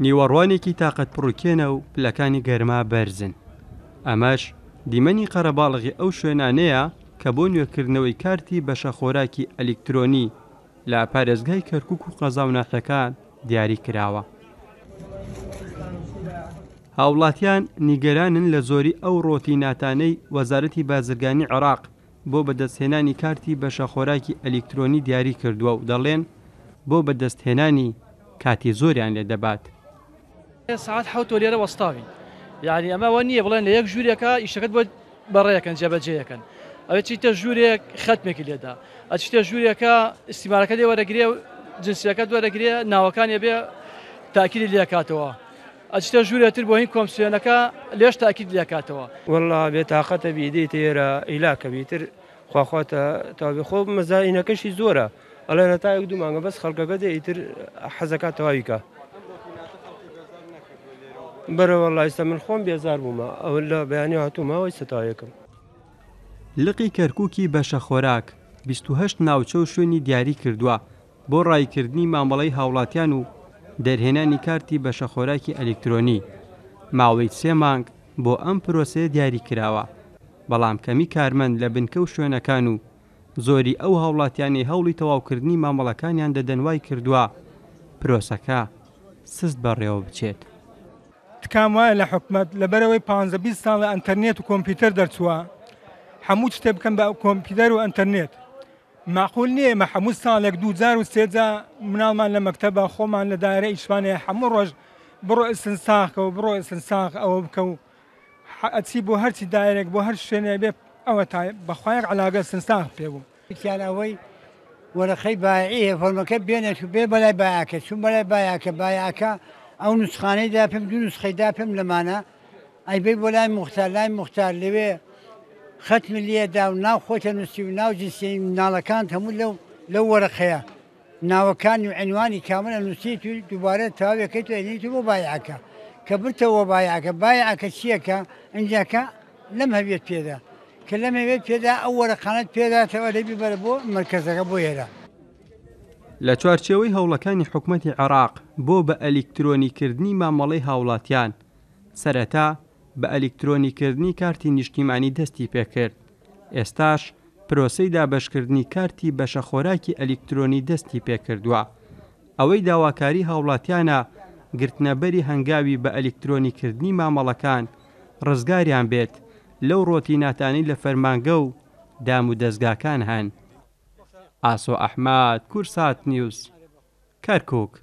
نیوەڕوانێکی تاقەتپڕوکێنە و پلەکانی گەرما بەرزن، ئەمەش دیمەنی قەرەباڵغی ئەو شوێنانەیە کە بۆ نوێکردنەوەی کارتی بەشەخۆراکی ئەلیکترۆنی لە پارێزگای کەرکوک و قەزا و ناحیەکان دیاری کراوە. هاوڵاتیان نیگەرانن لە زۆری ئەو ڕۆتیناتانەی وەزارەتی بازرگانی عێراق بۆ بەدەستهێنانی کارتی بەشەخۆراکی ئەلیکترۆنی دیاری کردووە و دەڵێن، بۆ بەدەستهێنانی کاتی زۆریان لێ دەبات. سەعات حەوتەوە لێرە وەستاوین یانی ئەمە ئەوە نییە بڵێن لە یەک ژوورێکا ئیشەکەت بۆ بەڕێکەن جێبەجێیەکەن ئەوێ چیتە ژوورێک خەتمێکی لێدا ئەچیتە ژوورێکە ئیستیمارەکە لێ وەرەگرێ و جنسیەکەت وەرەگرێ ناوەکانی بێ تاکیدی لێکاتەوە ئەچیتە ژوورێ تر بۆ هین کۆمسیۆنەکە لێش تاکید لێکاتەوە. وەڵا بێ تاقەتە بی دێیتە ئێرە ئیلاکە بی تر خوا خواتە تەواوی خۆ مەزاینەکەشی زۆرە ئەڵێن هەتا یەک دوو مانگە بەس خەڵکەکە دێ ئیتر حەزەکات تەواوی کا. بەرە وەڵا ئیستا من خۆم بێزار بوومە ئەوە لە بەیانی هاتوومە ئەوەی سەتاوێکم. لقی کەرکوکی بەشە خۆراک 28 ناوچە و شوێنی دیاری کردووە بۆ ڕاییکردنی مامەڵەی هاوڵاتیان و دەرهێنانی کارتی بەشە خۆراکی ئەلیکترۆنی، ماوەی سێ مانگ بۆ ئەم پرۆسەیە دیاری کراوە، بەڵام کەمی کارمەند لە بنکە و شوێنەکان و زۆری ئەو هاوڵاتیانەی هەوڵی تەواوکردنی مامەڵەکانیان دەدەن وایکردووە پرۆسەکە سست بەڕێوەبچێت. تکام وایە لە حکومەت لەبەرئەوەی پانزە 20 ساڵە ئەنتەرنێت و کۆمپیوتەر دەرچووە هەموو شتێ بکەن بە کۆمپیوتەر و ئەنتەرنێت مەعقول نییە ئێمە هەموو ساڵێک دوو جار و سێ جا مناڵمان لە مەکتەبە خۆمان لە دایرە ئیشمان هەیە هەموو ڕۆژ بڕۆ ئیستنساخ کە و بڕۆ ئیستنساخ ئەوە بکە و ئەچی بۆ هەرچی دایرێک بۆ هەر شوێنێ بێ ئەوە تا بەخوا یەک عەلاگە ئیستنساخ پێ بوو. وتیان ئەوەی وەرەقەی بایعی هەیە فۆرمەکە بێنە چوو بێ بەلای بایعەکە چووم بەلای بایعەکە بایعەکە ئەو نوسخانەی دا پێم دوو نوسخەی دا پێم لەمانە ئەیبەی بۆ لای موختار لای موختار لەوێ خەتمی لێ دا و ناو خۆتە نووسی و ناو جنسیەی مناڵەکانت هەموو لەو لەو وەرەقەیە ناوەکانی و عینوانی کامل ئەنووسیت و دووبارە تەواویەکەیت و ئەینێریت بۆ بایعەکە کە برتەوە بایعەکە بایعەکە چییەکە ئینجاکە لەم هەویەت پێدا کە لەم هەویەت پێدا ئەو وەرەقانەت پێداتەوە لێ بیبەرە بۆ مەرکەزەکە بۆ ئێرە. لە چوارچێوەی هەوڵەکانی حکومەتی عێراق بۆ بە ئەلیکترۆنیکردنی مامەڵەی هاوڵاتیان، سەرەتا بە ئەلیکترۆنیکردنی کارتی نیشتیمانی دەستی پێکرد، ئێستاش پرۆسەی دابەشکردنی کارتی بەشەخۆراکی ئەلیکترۆنی دەستی پێکردووە. ئەوەی داواکاری هاوڵاتیانە گرتنەبەری هەنگاوی بە ئەلیکترۆنیکردنی مامەڵەکان ڕزگاریان بێت لەو ڕۆتیناتانەی لە فەرمانگە و دامودەزگاکان هەن. ئاسۆ ئەحمەد، کوردسات نیوز، کەرکوک.